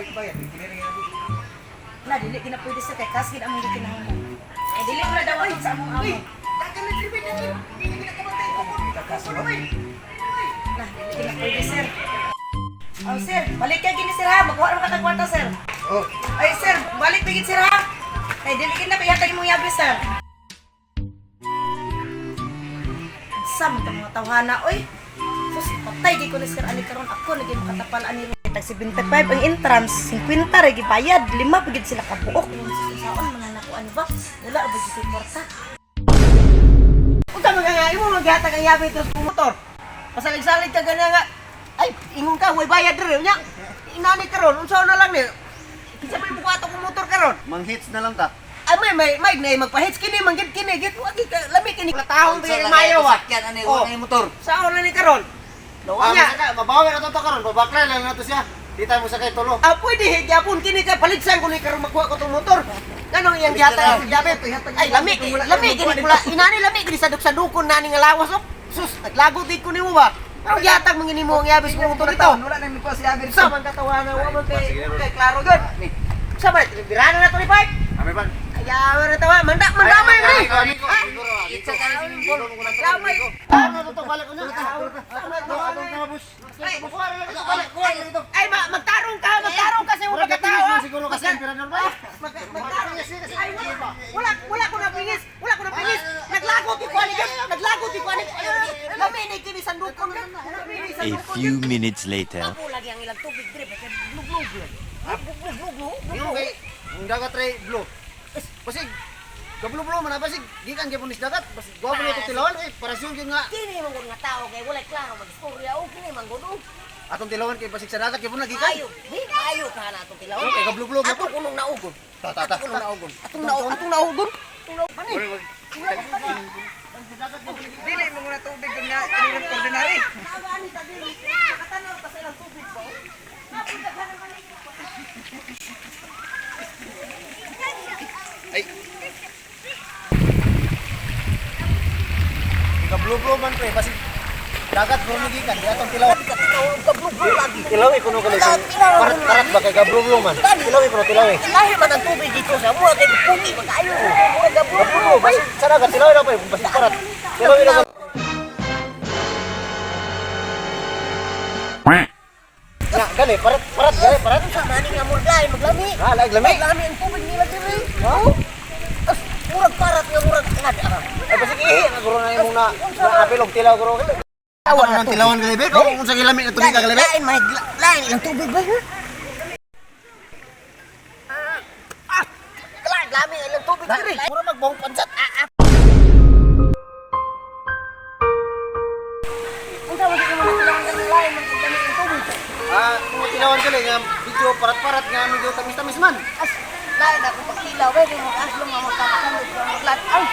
Ay, bayad, kini rin. Na dili gina pwede sir kay cash gid among gikinahanglan. Eh dili mo na daw aton sa among amo. Na dili gina pwede, sir. Oh sir, balik ka gini sir ha, magkuha ra ka kag kwarta, sir. Oh, Ay sir, balik pa gid sir ha. Ay dili gid na kay imong yabi, sir. Sa man mga tawhana oy. Sus, patay gid ko ni sir ani karon, ako na gid makatapal ani ron. Tag 75 ang entrance, 50 ra gibayad, lima pa gid sila kabuok. Sus, unsaon man na nako ani ba? Wala ba gid ko'y kwarta. Unsa man nga imo maghatag ang yabi terus motor? Pasalig-salig ka gana nga. Ay, ingon ka way bayad diri nya. Inani karon, unsa na lang ni? Kinsa may bukato kong motor karon? Manghits na lang ta. Ay may may nay magpahits kini manggid kini gid wa gid lami kini tahong kay mayo ah. Sakyan ani Oh. wala motor. Saon na ni karon? Ah, Nya. masaka, mabawi na to to karon, babaklay lang nato siya. Di tayo mo sakay tulo. Ah, pwede higyapon kini kay paligsan ko ni karon makuha ko tong motor. Nganong iyang gihatag sa yabi? Ay lami lami kini pula inani lami kini saduk-sadukon nani nga lawas oh. Sus, naglagot di ko nimo ba? Pero gihatag man gini mo ang yabis kong motor dito. Wala na mi pa si Abir. Sa man katawa na wa man kay klaro gyud. Sa man birana na to ni Park. Ami pan. Ayaw na tawa, manda mandamay ni. Amigo, Itsa ka ni swimming pool. Mandamay. Ano to to balik ko na. Ay, magtarong ka sa imong Murag pagkatao. gatinis man siguro kasi emperador ba? Magtarong. Ay, wala, wala, wala ko na pingis, wala ko na pingis. Naglagot ko ani gyud, naglagot ko ani. Lami ni kini sandukon. Lami ni A sandukon. few minutes later. Ako lagi ang ilang tubig dire kay blug-blug. Blug-blug. Yung kay ang dagat ray blue. Basig kablo-blo man na basig gikan gyapon ni sa dagat. Basig gwapo na to tilawan kay parasyon gyud nga. Kini man gud nga tao kay walay klaro magistorya o kini man gud. Oh. Atong tilawan kay basig sa dagat gyapon na gikan. Ayo, di ayo ka na atong tilaw. Okay, kablo-blo Ato kunong naugon. Ta ta ta. Atong kunong naugon. Atong naugon, atong naugon. Atong naugon. Dili mo na tubig dun nga kanina ordinary. Nagaan ta dili. Nakatanaw ta sa ilang tubig ba? Kablo-blo man pre basig dagat bro ni gikan di atong tilawan. Kablo-blo lagi. Tilawi kuno kali. Parat parat ba kay kablo-blo man. Tilawi kuno tilawi. Lahi man ang tubig dito sa mura kay puti man kayo. Mura kablo-blo. Kablo basig sa dagat tilawi na pa basig parat. Tilawi na. Ya, gali parat parat gali parat. Sa mani nga murag lahi maglami. Ah, laig lami. Maglami ang tubig nila diri. Oh. As murag parat nga murag ngad ah. Ay basig ihi na guro na imong na apil og tilaw guro. Awan Awan na tilawan gali be. Kung unsa gilami na tubig ka gali be. Lain man lain ilang tubig ba? Ah! Lain lami ilang tubig diri. Mura magbong pansat. Unsa man sa imong tilawan nga lain man kung lami ang tubig? Ah, kung tilawan gali nga medyo parat-parat nga medyo tamis-tamis man. As lain ako pagtilaw ba di mo aslong nga magkakasamod ka maglat. Ay,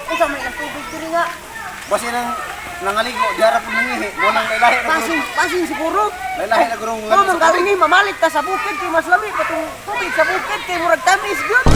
unsa man ilang tubig diri nga? Basi nang nangaligo diara pud nangihi mo nang lailahi na guro. Pasin, pasin siguro. Lailahi na guro Mo man gawin ni mamalit ta sa bukid kay mas lami pa tong tubig sa bukid kay murag tamis gyud.